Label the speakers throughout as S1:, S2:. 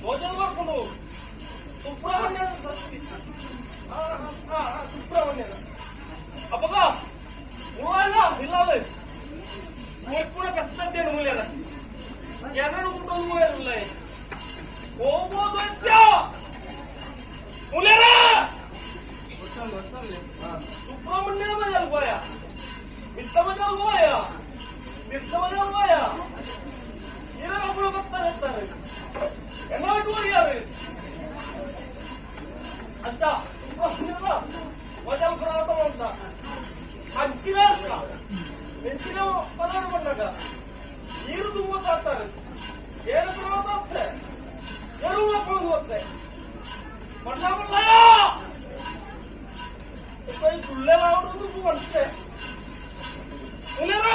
S1: ಮೋಜಲ್ ಬರ್ಪುಂಡು ಸುಬ್ರಹ್ಮಣ್ಯ ಸುಬ್ರಹ್ಮಣ್ಯ ಅಪ್ಪಗ ಮೂಲ ಇಲ್ಲಾಲೆ ಮುಪ್ಪುನ ಕತ್ತಂಟೇನು ಮೂಲ್ಯರ ಎರಡು ಕುಟುಂಬ ಮೂಲ್ಯರುಲ್ಲ ಹೋಗ್ಬೋದು ಮೂಲ್ಯರ ಸುಬ್ರಹ್ಮಣ್ಯ ಮಜಲ್ ಗೋಯ ಮಿತ್ತ ಮಜಲ್ ಗೋಯ ಮಿತ್ತ ಮಜಲ್ ಗೋಯ ಇರ ಬರ್ತಾರೆ ಎನ್ನ ಬಿಟ್ಟು ಅಂತ ಸುಬ್ರಹ್ಮಣ್ಯನ ಮಜಲ್ ಪ್ರಾತ ಅಂತ ಅಂಚಿನ ಮೆಂಚಿನ ಪದಾರ್ಥ ಬಂದಾಗ ನೀರು ತುಂಬ ತಾತಾರೆ ಏನು ಪರ್ವತ ಆಗ್ತದೆ ಎರು ಮಕ್ಕಳು ಹೋಗ್ತೆ ಮಣ್ಣ ಮಣ್ಣಯ್ಯ ತುಳ್ಳೆ ಬಂತೆ ಮುಲೇರ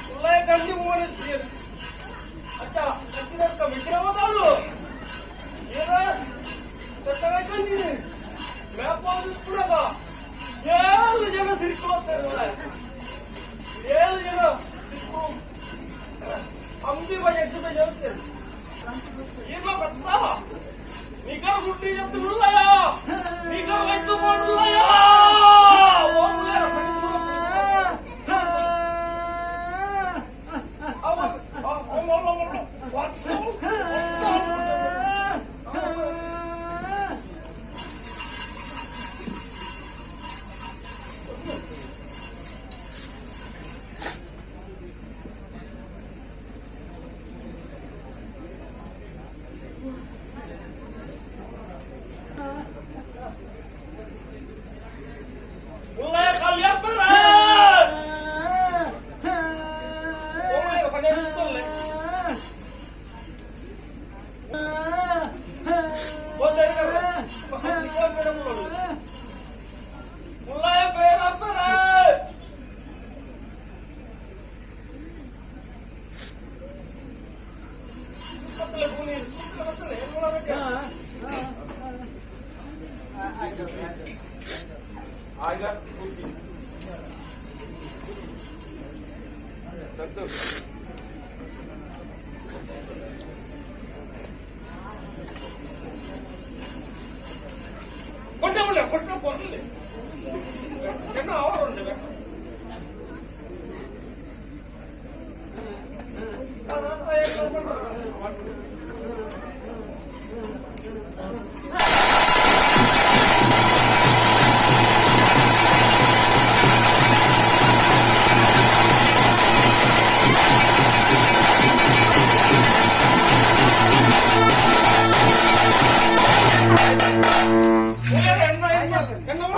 S1: ತುಳ್ಳೆ ಕಂಡಿ ಮೂವನೆ ಅಚ್ಚ ಅಂಚಿನ ವಿಕ್ರಮದಾಳು ಏನ ಕಂಡಿನಿ ಮ್ಯಾಪ್ ಏಳು ಜನ ಸಿಕ್ಕೋತಾರೆ ಏಳು ಜನ ಸಿಕ್ಕು ಅಂಬಿ ಬೈ ಎದ್ದು ಬೈ ಜನ ಈಗ ಬರ್ತಾ ನಿಗರ್ ಗುಡ್ಡಿ ಎದ್ದು ಬಿಡುದಯ್ಯ ನಿಗರ್ ವೈತು ಮಾಡುದಯ್ಯ ಕೊಟ್ಟೆ ಕೊಟ್ಟೆ ಕೊಡಲಿ ಎನ್ನ ಅವರು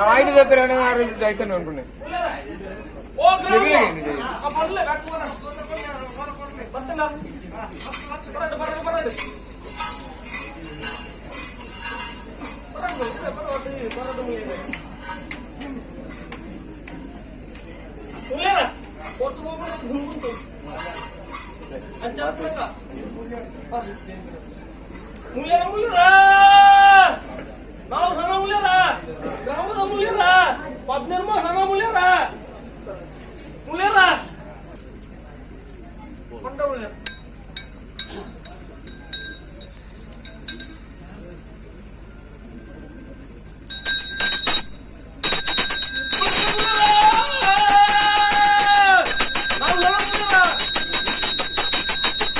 S2: ಆಯ್ತು ಐತನೆ ಅನ್ಕೊಂಡೆ.
S1: ಮುಲ್ಯರ ಮುಲ್ಯರ ನಾವು ಸಣ್ಣ ಮುಲ್ಯರ ಗ್ರಾಮದ ಮುಲ್ಯರ ಪದ್ನಿರ್ಮ ಸಣ್ಣ ಮುಲ್ಯರ ಮುಲ್ಯರ ಕೊಂಡ ಮುಲ್ಯರ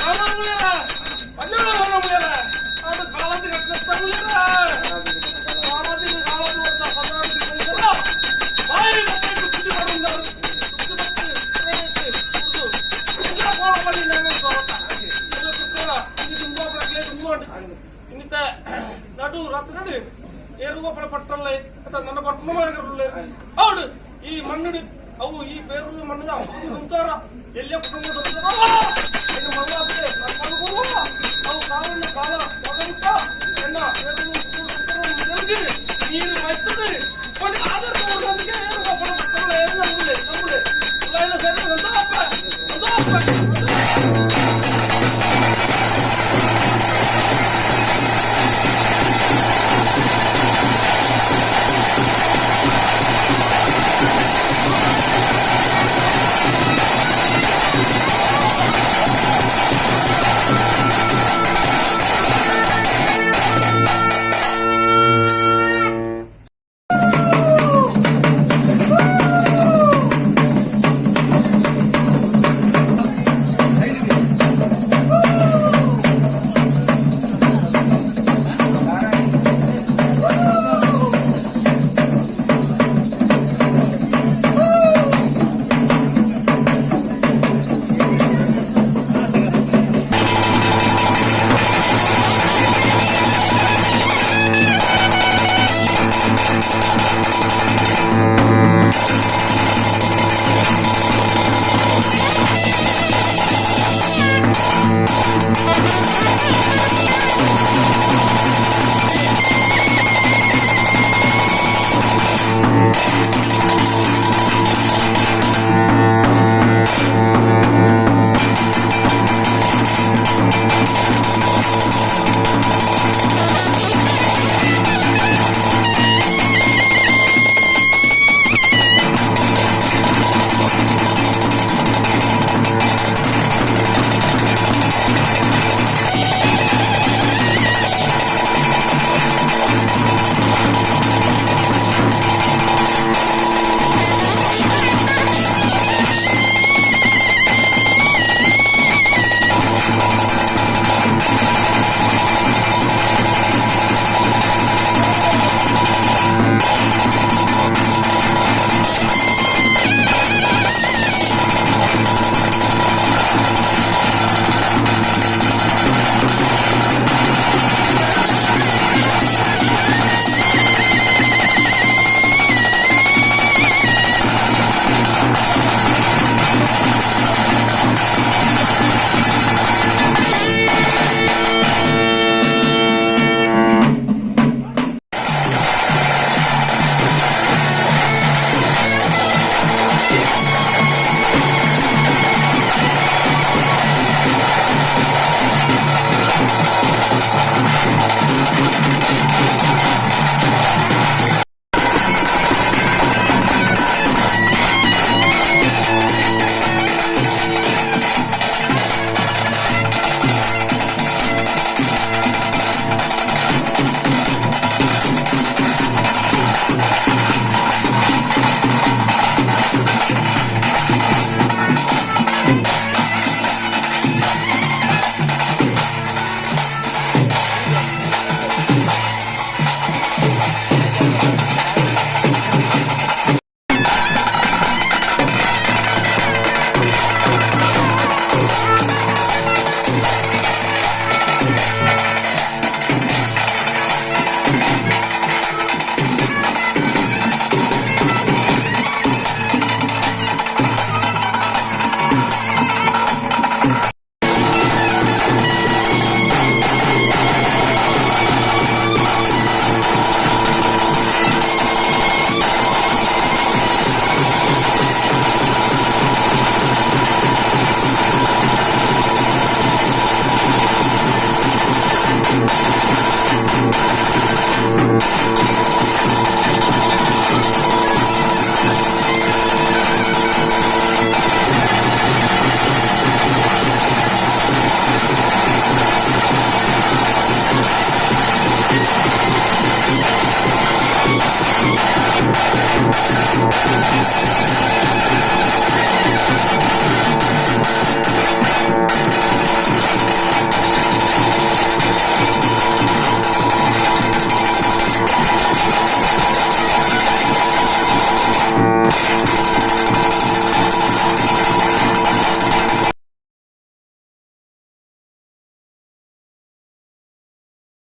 S1: ನಾವು ಸಣ್ಣ ಮುಲ್ಯರ ಗ್ರಾಮದ ಮುಲ್ಯರ ಪದ್ನಿರ್ಮ ಸಣ್ಣ ಮುಲ್ಯರ ಅದು ಕಾಲದಿ ಕಟ್ಟಿಸ್ತ ಮುಲ್ಯರ ಕಾಲದಿ ಕಾಲದಿ ಅಂತ ಪದ್ನಾಲ್ಕು ಮುಲ್ಯರ ಬಾಯಿ ಮತ್ತೆ ಸುದ್ದಿ ಮಾಡುಂದರು ಸುದ್ದಿ ಮತ್ತೆ ಕುಡ್ದು ಇನ್ನಿತ ನಡು ರಾತ್ರಿ ನಡು ಏರುಗೋಪಳ ಪಟ್ಟಲ್ಲ ಅಥವಾ ನನ್ನ ಪಟ್ಟಣ ಹೌದು ಈ ಮಣ್ಣು ಅವು ಈ ಬೇರು ಮಣ್ಣು ಸಂಸಾರ ಎಲ್ಲೇ ಕುಟುಂಬ ಸಂಸಾರ.